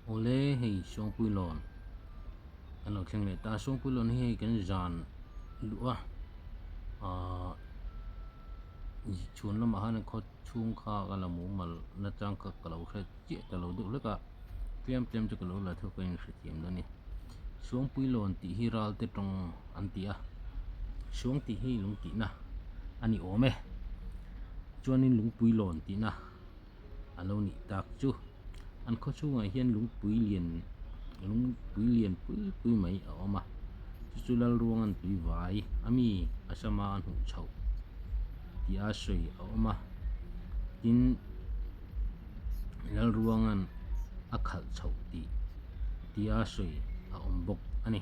Awle hei Suangpuilawn kan lo thleng leh ta a, Suangpuilawn hi hei kan zan luh a ahh chhun lamah khan khaw chhung kha ka la mumal nachang kha ka lo hre chiah ta lo deuh hlek a tlem tlem chu ka lo la theuh ka inhrethiam dawn a ni Suangpuilawn tih hi Ralte tawng an ti a Suang tih hi lung tihna a ni awm e chuanin Lungpuilawn tihna. a lo nih tak chu an khaw chhungah hian lungpui lian lungpui lian pui pui mai a awm a chu chu Lalruangan tui vai a mi a sama a hnuh chhoh tih a sawi a awm a tin Lalruangan a khalh chhoh tih tih a sawi a awm bawk a ni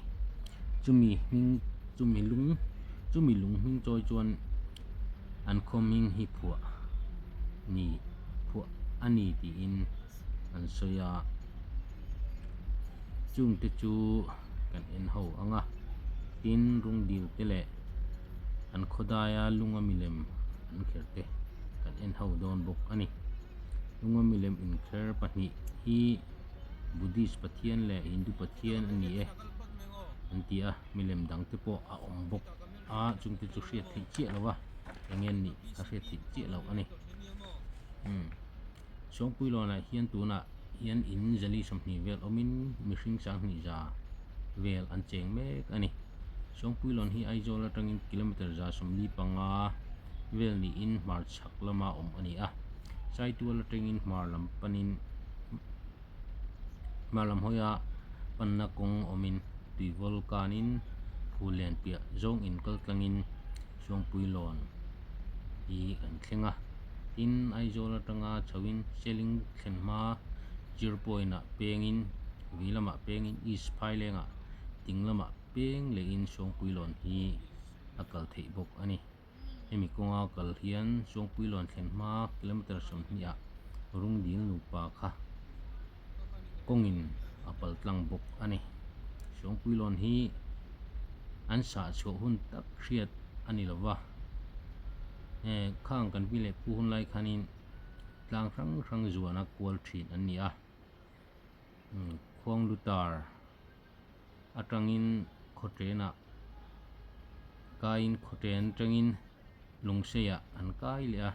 chumi hming chumi lung chumi lung hming chawi chuan. An khaw hming hi phuah ni phuah a ni tiin an sawi a chungte chu kan en ho ang a tin rawng dil te leh an khaw daia lunga milem an kher te kan en ho dawn bawk a ni lunga milem inkher pahnih hi Buddhist pathian leh Hindu pathian a ni e an ti a milem dang te pawh a awm bawk. a chungte chu hriat theih chiah lo a eng nge nih a hriat theih chiah loh a ni umm Sawngpuilawnah hian tunah hian in zali sawmhnih vel awmin mihring sanghnih za vel an cheng mek a ni Sawngpuilawn hi Aizawl atangin kilometer za sawmli panga vel niin hmar chhak lama awm a ni a Saitual atangin hmar lam panin Hmar lam hawia panna kawng awmin tuivawl kanin phul lian piah zawng in kal tlangin Suangpui lawn hi kan thleng a tin Aizawl atanga chhoin Seling thlen hma zero point ah pengin vei lamah pengin East Phailengah ding lamah peng lehin Suangpui lawn hi a kal theih bawk a ni. Hemi kawnga kal hian Suangpuilawn thlen hma kilometer 20 ah Rungdil nupa kha kawngin a pal tlang bawk a ni. Suangpuilawn hi an sah chhuah hun tak hriat a ni lova, khang kan pi leh pu hun lai khanin tlang hrang hrang zuana kual thin an ni a, Khuanglutar atangin khawṭenah kaiin khawṭen atangin Lungseiah an kai leh a,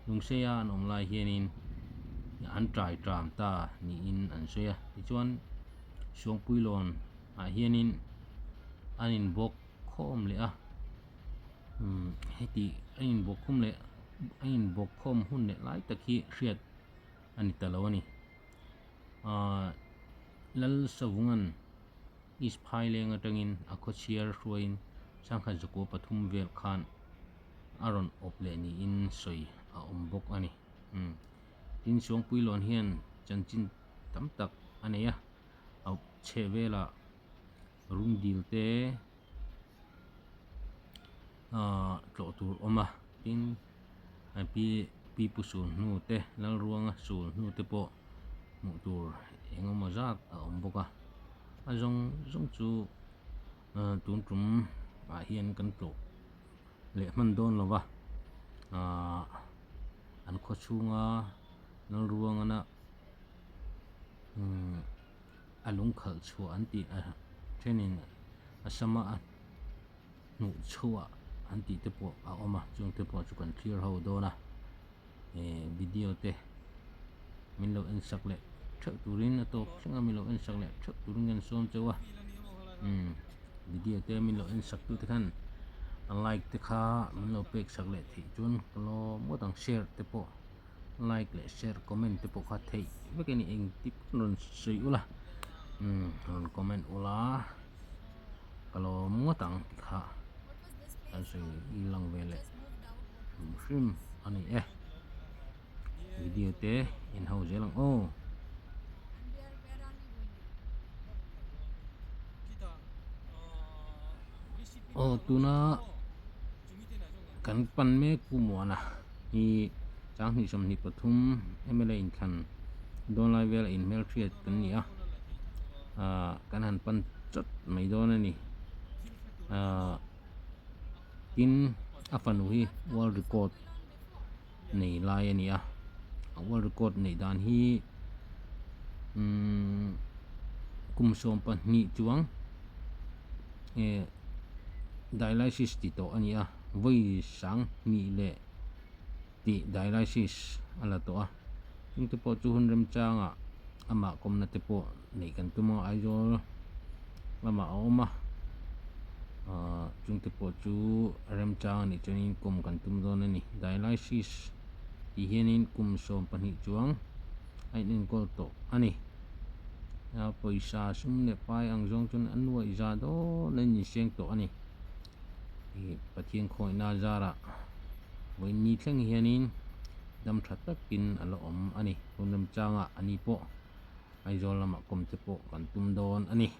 Lungseia an awm lai hianin an ṭai ṭam ta niin an sawi a, tichuan Suangpuilawn ah hianin an inbawk khawm leh a, umm heti a inbawk khum leh a inbawk khawm hun leh lai tak hi hriat a ni ta lo a ni. Ahh Lalsavungan East Phaileng atangin a khawchhiar hruaiin sangha zakua pathum vel khan a rawn awp leh niin sawi a awm bawk a ni. Umm tin Suangpuilawn hian chanchin tam tak a nei a, a chheh velah rungdil te ahh tlawh tur awm a tin pi pipu sul hnu te Lalruanga sul hnu te pawh hmuh tur eng emaw zat a awm bawk a a zawng zawng chu ahh tun tum ah hian kan tlawh leh hman dawn lo va ahh an khaw chhunga Lalruangana umm. a lungkhalh chhuah an tih a thenin a sama a hnuh chhuah an tih te pawh a awm a chung te pawh chu kan thlir ho dawn a eh video te min lo en sak leh theuh turin a tawp thleng a min lo en sak leh theuh turin kan sawm chauh a umm video te min lo en sak tu te khan a like te kha min lo pek sak leh theih chuan ka lawm ngawt ang share te pawh. Like leh share comment te pawh kha theih vek a ni engti pawn rawn sawi ula umm rawn comment ula ka lawm ngawt ang tih kha kan sawi lang ve leh hrim hrim a ni e video te en ho zel ang aw. Aw tuna kan pan mek Pu Muana hi Changhnih 23 mla inthlan dawn lai vela inhmelhriat kan ni a ahh kan han pan chawt mai dawn a ni ahh tin a fanu hi world record nei lai a ni a a world record neih dan hi umm. Kum 12 chuang eh dialysis ti tawh a ni a, vawi 2000 leh tih dialysis a la tawh a, chungte pawh chu hun remchangah amah kawmna te pawh neih kan tum a, Aizawl lamah a awm a, ahh chungte pawh chu remchang a nih chuanin kawm kan tum dawn a ni, dialysis tih hianin kum 12 chuang a inenkawl tawh a ni, a pawisa sum leh pai ang zawng chuan a nuaih za dawn a insiam tawh a ni. Ih Pathian khawihna zarah vawiin ni thleng hianin dam tha takin a la awm a ni. Hun remchangah a ni pawh Aizawl lamah kawm te pawh kan tum dawn a ni.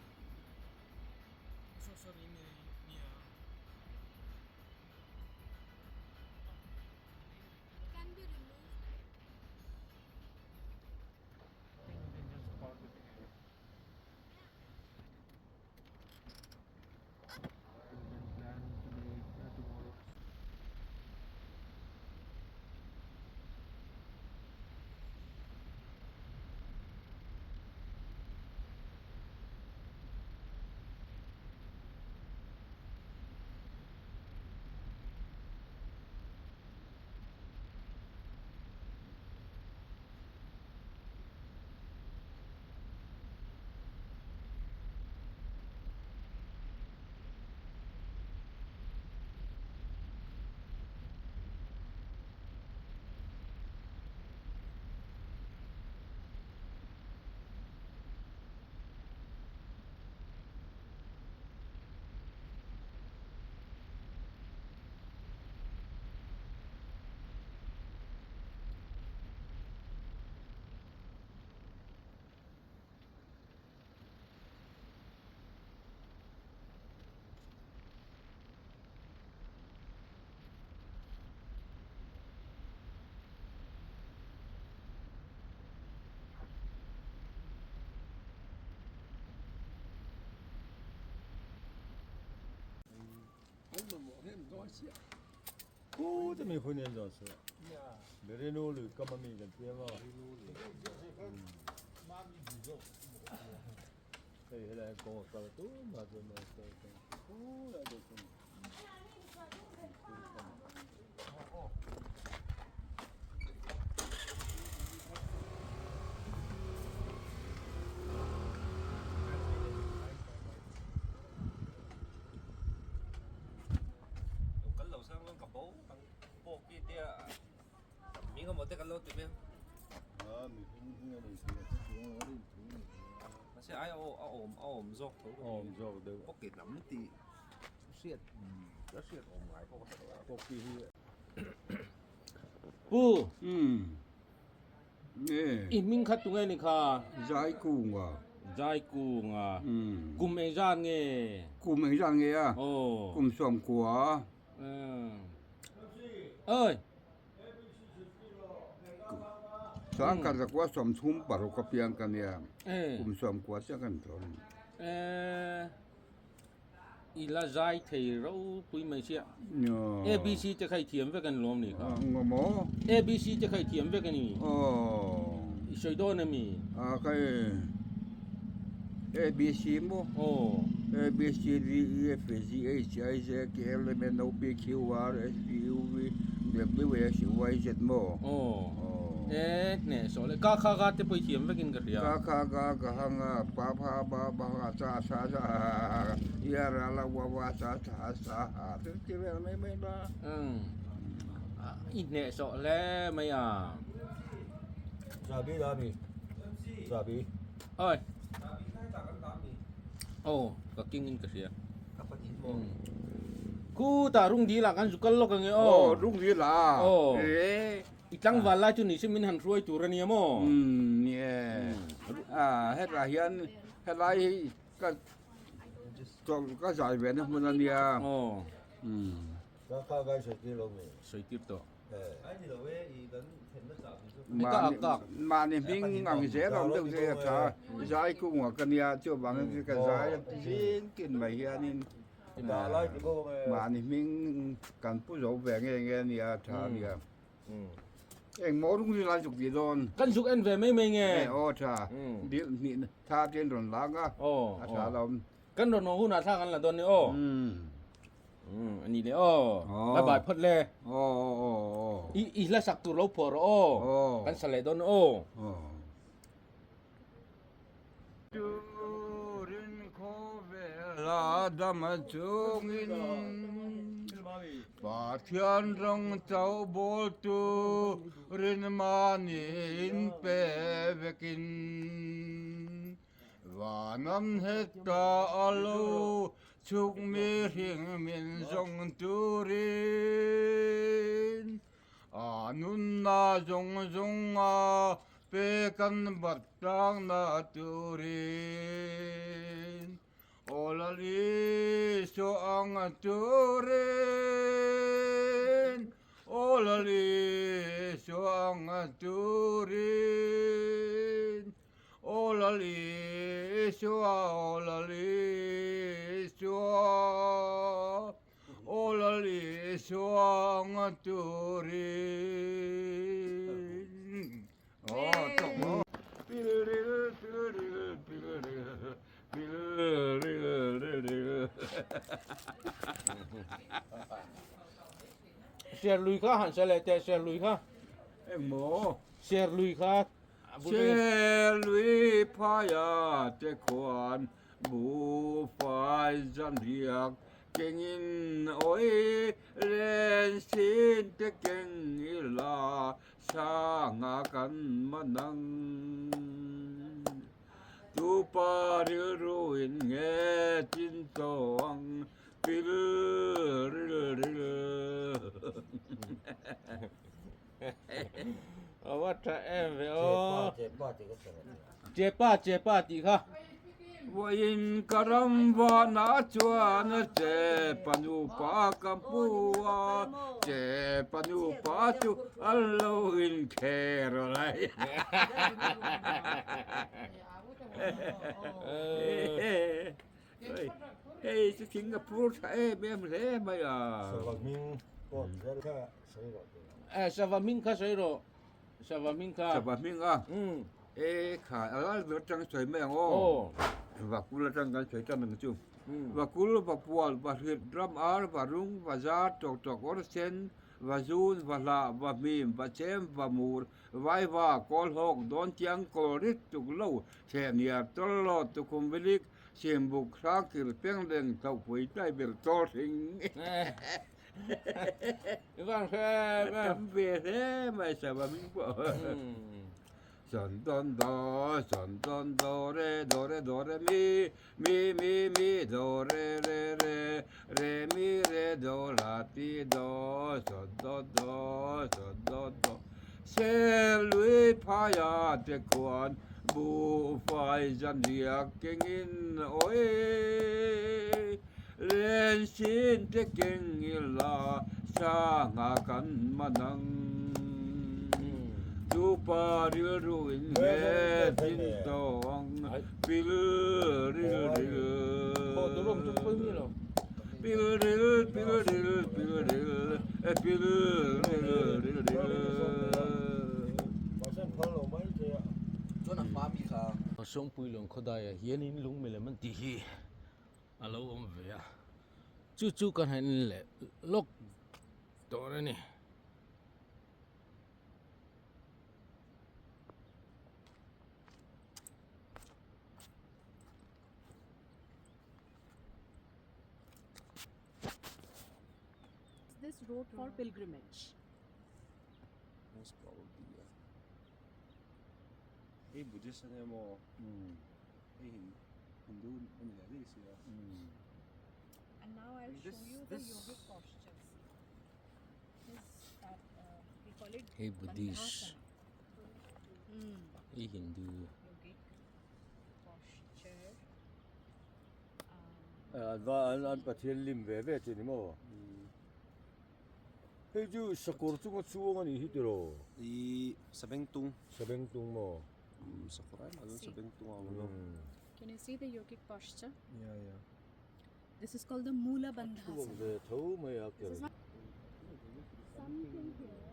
Pu i hming kha tunge ni kha? Zaikunga. Zaikunga. Kum engzat nge? Kum engzat nge a? Kum 90. Oi. 1936 a piang ka nia. Kum 90 chiah kan tawh a ni. I la zai thei ropui mai sia. ABC te kha i thiam vek a ni lawm ni kha? ABC te kha i thiam vek a ni? I sawi dawn a mi? ABC maw? A B C D E F G H I J K L M N O P Q R S T U V W X Y Z maw? E hnehsawh leh ka kha ka te pawh i thiam vekin ka hria. Ka kha ka ka hang a pa pha ba ba ha cha sa sa ha ha ha ya ra la wa wa sa sa sa ha te ti vel mai mai ba. I hnehsawh hle mai a. Zabi zabi zabi. Oi. Aw ka king in ka hria. Khutah rung dil ah kan zu kal lawk ange aw. Aw rung dil ah. Aw. I tlangval lai chu ni se min han hruai tur a nia maw? Umm ni e. Ah hetlai hian helai hi ka chawlh ka zai ve na hmun a nia. Aw. Umm. Ka kha kai sawi tir lo mi. Sawi tir tawh. Mahni hming ang zel awm deuh chu a tha. Zai kungah ka nia chuvangin ka zai a zing tin mai hianin. Mahni hming kan pu zo ve nge nge ania tha ania. Eng maw rung zir lai zuk ti dawn. Kan zuk en ve mai mai nge. E aw tha. Dil hnih tha ten rawn lang a. Aw. A tha lo. Kan rawn awm hunah thla kan la dawn ni aw. A ni le aw. Bye bye phawt le. Aw aw aw aw. I i hla sak tur lo phuah rawh aw. Kan sa leh dawn aw. Aw. Turin khawvel a dam chungin Pathian rawng cho bawl turin mahni inpe vekin Vanam heta a lo chhuk mihring min zawng turin A nunna zawng zawnga pe kan bat tlangna turin Aw Lal Isua ang turin Aw Lal Isua ang turin Aw Lal Isua Aw Lal Isua Aw Lal Isua nga turin Aw tawk maw. Pilril pilril pilril pilril rilril. Serlui kha han sa leh teh serlui kha. Engmaw? Serlui kha. Serlui phaia te khuan Buhfai zanriak kengin awi len sin te keng ila sanga kan man ang. Tupa rilru in nge chin chaw ang pil ril ril. A va tha em ve aw. Chepa chepa tih kha. Vawiin ka ram vanah chuan chepa nupa ka hmu a, chepa nupa chu an lo inkher lai. Hei chu thing a phur tha em em hle mai a. Sava hming pawh kha sawi rawh. Sava hming kha sawi rawh. Sava hming kha. Sava hming a. E kha a lal ber atang sawi mai ang aw. Vakul atang kan sawi tan ang chu. Vakul, Vapual, Vahrit, Ram ar, Varung, Vazar, Tawk tawk awr sen, Vazun, Vahlah, Vahmim, Vachem, Vamur, Vaiva, Kawlhawk, Dawntiang, Kawlrit, Tuklo, Thehniar, Tawllo, Tukhumvilik, Simbuk, Hrangkil, Pengleng, Thlauhpui, Taiber, Tawlhring. I van hre em em. Tam ve hle mai sava hming pawh. Son don do, son don do re do re do re mi, mi mi mi do re re re, re mi re do la ti do, son do do, son do do. Se lui phaia te khuan buhfai zanriak kengin awi. Len sin te keng ila sanga kan man ang. Chupa rilru in nge tin tawng pil ril ril. Pil ril pil ril pil ril e pil ril ril ril. Sawngpuilawng khawdaiah hianin lungmilem an tih hi. A lo awm ve a chu chu kan han en leh lawk dawn a ni. This road for pilgrimage. Most probably yeah. Hei Buddhist a nia maw? Hei Hindu a ni leh daih sia. And now I'll show you the yogic postures. This that we call it Hei Buddhist hei Hindu. Yogic posture. An va an an Pathian lim ve ve che ni maw? Hei chu sakawr chunga chuang a nih hi tiraw? I sabengtung. Sabengtung maw? Sakawr ai mah chuan sabengtung a awm lo. Can you see the yogic posture? Yeah, yeah. This is called the Mula Bandhasana. Thu ve tho mai a kel. Something here.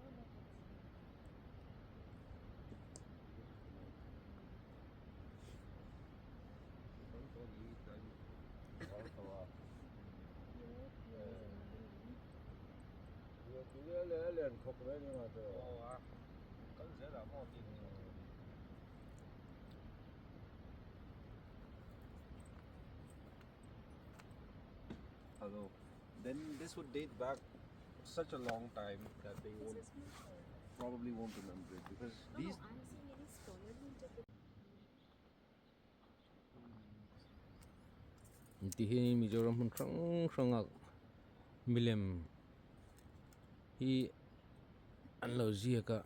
lian khawp mai ni nga tiraw. Aw a kal zel ah maw tih ni. Hello. Then this would date back such a long time that they won't probably won't remember it because these No, I'm saying any scholarly interpretation. Ti hianin Mizoram hmun hrang hranga milem hi an lo ziak a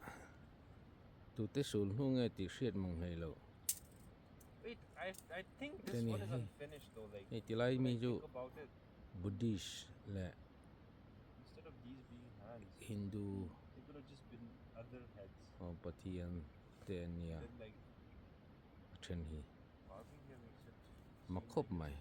tute sul hnu nge tih hriat mang hlei loh. Hei tilai mi chu Buddhist leh Hindu aw pathian te an nia a then hi mak khawp mai.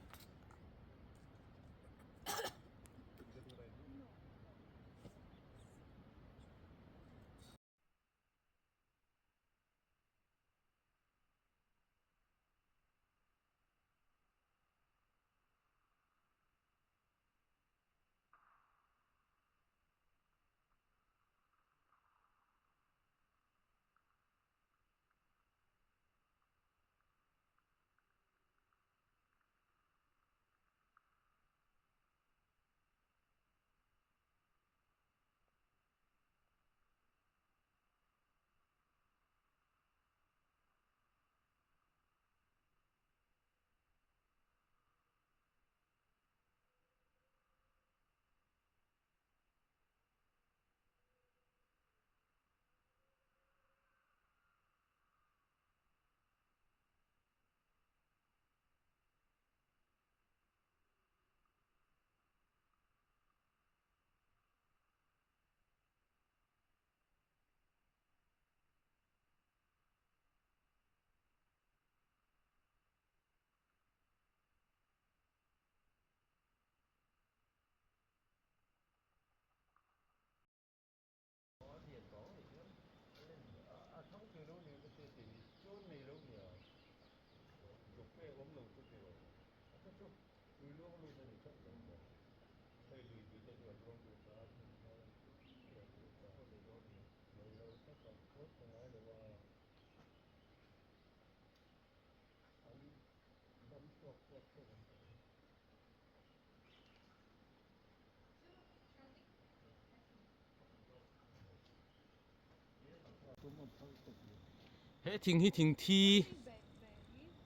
He thing hi thing thi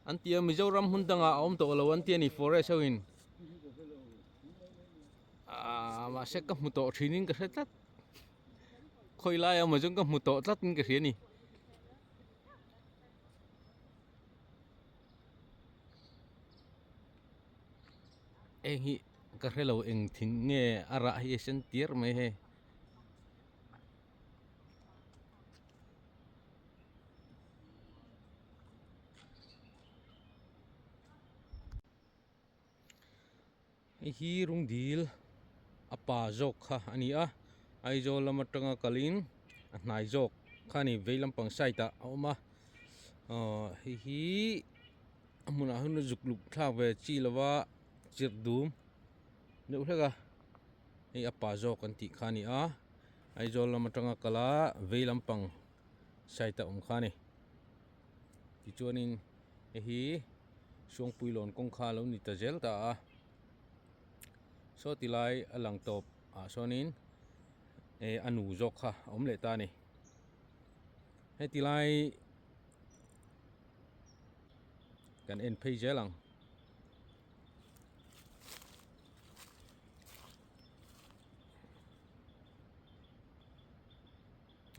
an ti a Mizoram hmun dangah a awm tawh lo an ti a ni forest ho in ahh mahse ka hmu tawh thin in ka hre tlat khawi lai a maw chuan ka hmu tawh tlat in ka hria a ni. Heng hi ka hre lo eng thing nge a rah hi a sen tir mai hei. Hei hi rawng dil a pa zawk kha a ni a Aizawl lam atanga kalin a hnai zawk kha a ni vei lampang side ah a awm a ahh hei hi a hmunah hian a zuk luk thlak ve chi lova chirh dum deuh hlek a hei a pa zawk an tih kha a ni a Aizawl lam atanga kal a vei lampang side a awm kha a ni tichuanin hei hi Suangpuilawn kawngkha a lo ni ta zel ta a saw ti lai a lang tawp ah sawnin eh a nu zawk kha a awm leh ta a ni heti lai kan en phei zel ang.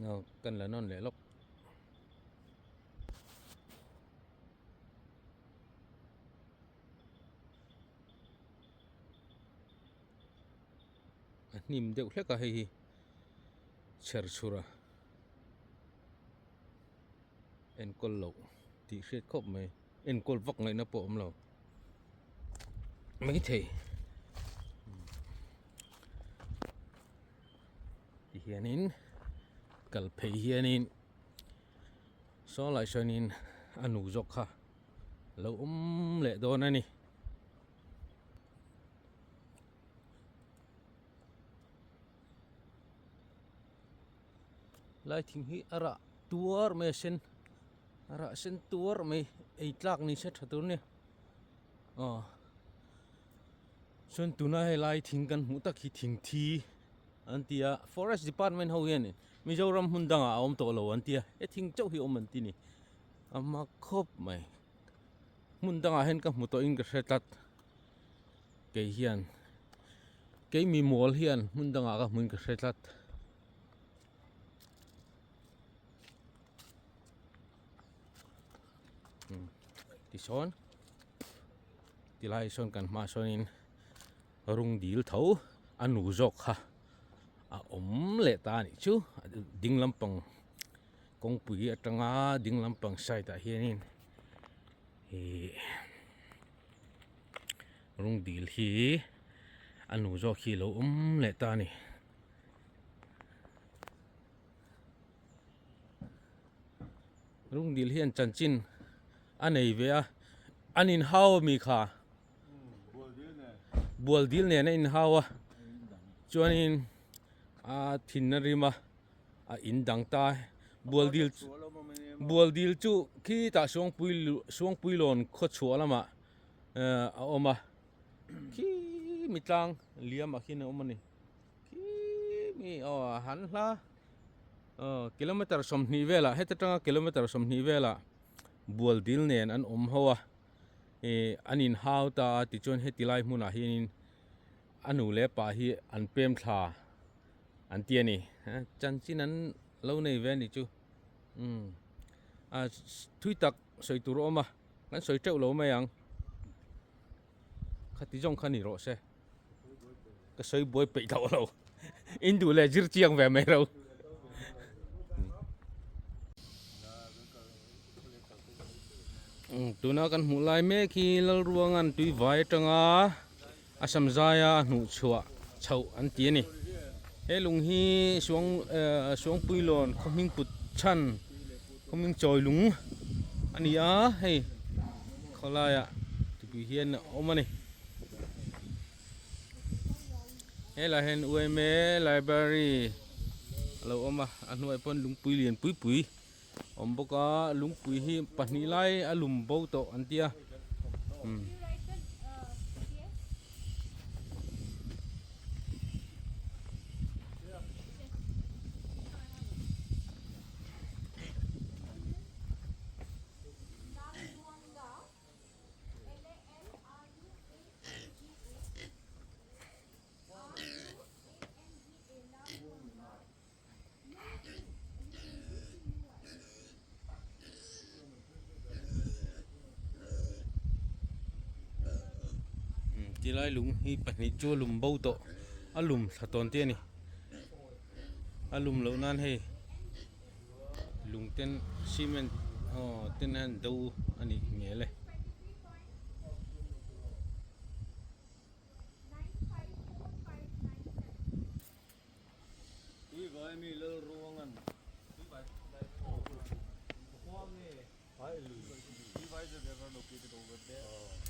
Aw kan la nawn leh lawk. A hnim deuh hlek a hei hi chher chhur a enkawl loh tih hriat khawp mai enkawl vak ngaihna pawh a awm lo maithei ti hianin kal phei hianin saw lai sawnin a nu zawk kha lo awm leh dawn a ni. Lai thing hi a rah tuar mai a sen a rah sen tuar mai ei tlak ni se tha tur a ni aw chuan tuna helai thing kan hmuh tak hi thing thi an ti a forest department ho hian Mizoram hmun dangah a awm tawh lo an ti a he thing chauh hi awm an ti a ni a hma khawp mai hmun dangah hian ka hmu tawh in ka hre tlat kei hian kei mi mawl hian hmun dangah ka hmu in ka hre tlat. Tisawn tilai sawn kan hmaah sawnin rawng dil tho a nu zawk kha a awm leh ta a nih chu ding lampang kawngpui atanga ding lampang side ah hianin ihh rawng dil hi a nu zawk hi a lo awm leh ta a ni. Rungdil hian chanchin a nei ve a an inhau ami kha bualdil nen a inhau a chuanin a thin a rim a a in dang ta bualdil bualdil chu khitah suangpui suangpui lawn khaw chhuah lamah ehh a awm a khi mi tlang liamah khian a awm a ni. Khi mi aw a han hla aw kilometer 20 velah heta tanga kilometer 20 velah bual dil nen an awm ho a ih an in hau ta a tichuan heti lai hmunah hianin a nu leh pa hi an pem thla an ti a ni chanchin an lo nei ve a ni chu umm a thui tak sawi tur a awm a kan sawi teuh lo mai ang khati zawng kha ni rawh se. Ka sawi buai peih tawh lo in duh leh zir chiang ve mai ro. Tuna kan hmuh lai mek hi Lalruanga'n tui vai atanga a sam zaia a hnuh chhuah chhoh an ti a ni. He lung hi Suang Suangpuilawn khaw hming put chhan khaw hming chawi lung a ni a hei khawlaiah tupui hian a awm a ni. Helai hian UMA library a lo awm a a hnuaiah pawh lungpui lian pui pui a awm bawk a lungpui hi pahnih lai a lum bo tawh an tia umm. Tilai lung hi pahnih chu a lum bo tawh a lum thla tawn te a ni a lum loh nan hei lung ten cement aw ten a han do a nih hmel e.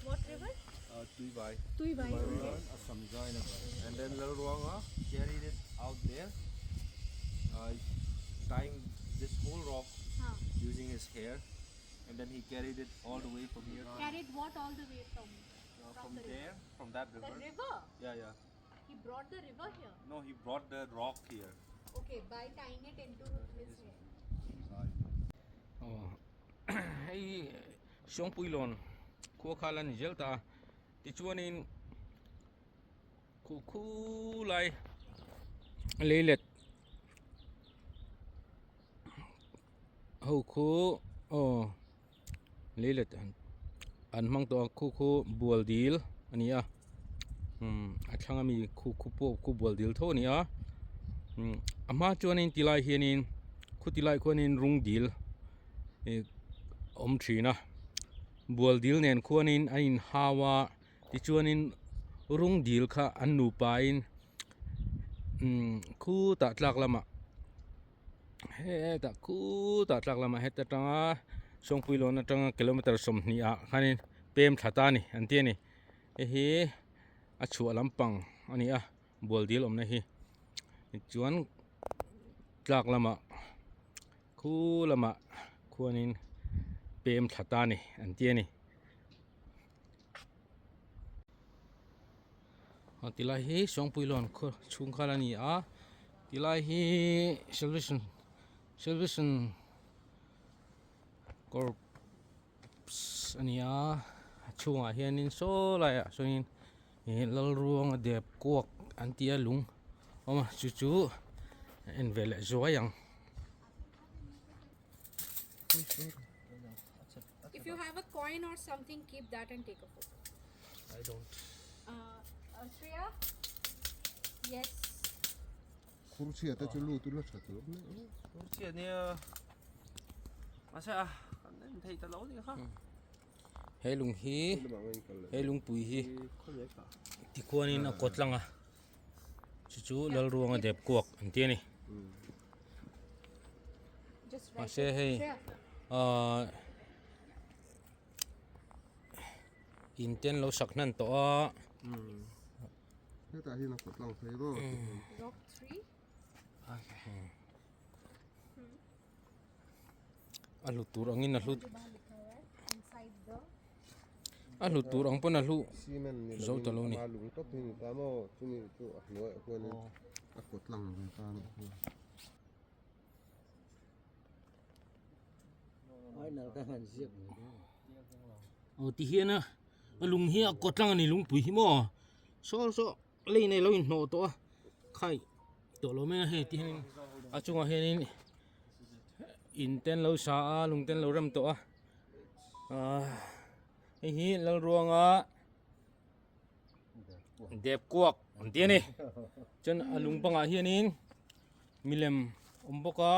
What river? Tuivai. Tuivai, okay. And then Lalruanga carried it out there, tying this whole rock using his hair, and then he carried it all the way from here. Carried what all the way from? From there, from that The river. river. Yeah, yeah. He brought the river here. No, he brought the rock here. Okay, by tying it into his hair. Aw hei Suangpuilawn khua kha la ni zel ta a tichuanin khu khu lai leilet ho khu aw leilet an hmang tawh a khu khu bual dil a ni a umm a thlang ami khu khu pawh khu bual dil tho a ni a umm a hma chuanin tilai hianin khu tilai khuanin rawng dil ih a awm thin a bual dil nen khuanin a inhau a tichuanin rawng dil kha an nupa in umm khutah tlak lamah hetah khutah tlak lamah heta tanga sawngpui lawn atanga kilometer 20 ah khanin pem thla ta a ni an ti a ni hei hi a chhuah lampang a ni a bual dil awmna hi tichuan tlak lamah. Khu lamah khuanin pem thla ta a ni an ti a ni. A tilai hi Sawngpuilawn khaw chhung khan a ni a tilai hi salvation salvation corps a ni a a chhungah hianin saw laiah sawnin ih Lalruanga dep kuak an ti a lung a awm a chu chu en ve leh zuai ang. If you have a coin or something, keep that and take a photo. I don't. Uh, uh, Shreya? Yes. Khurchhia te chu lut ula tha tur hle a. Khurchhia nia mahse a kan en thei ta lo ni kha. He lung hi he lungpui hi tikhuanin a kawt lang a chu chu Lalruanga dep kuak an ti a ni. Mahse hei ahh in te an lo sak hnan tawh a. Hetah hian a kawt lang thei rawh. A hlut tur angin a hlut a hlut tur ang pawn a hlu zo ta lo a ni. Aw ti hian a lung hi a kawt tlang a ni lungpui hi maw saw saw lei nei lo inhnawh tawh a khai tawh lo mai a hei ti hianin a chungah hianin in te an lo sa a lung te an lo rem tawh a ahh hei hi Lalruanga dep kuak an ti a ni chuan a lung pangah hianin milem awm bawk a.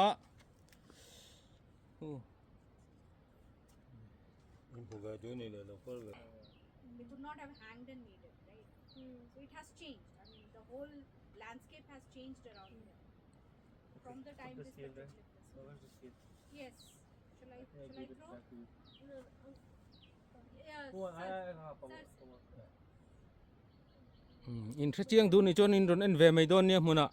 They could not have hanged and made it, right? So it has changed. I mean, the whole landscape has changed around here from the time this particular place. was- Yes. Shall I? Shall I throw? Yeah. Sir, sir, In hre chiang duh ni chuan in rawn en ve mai dawn nia hmunah.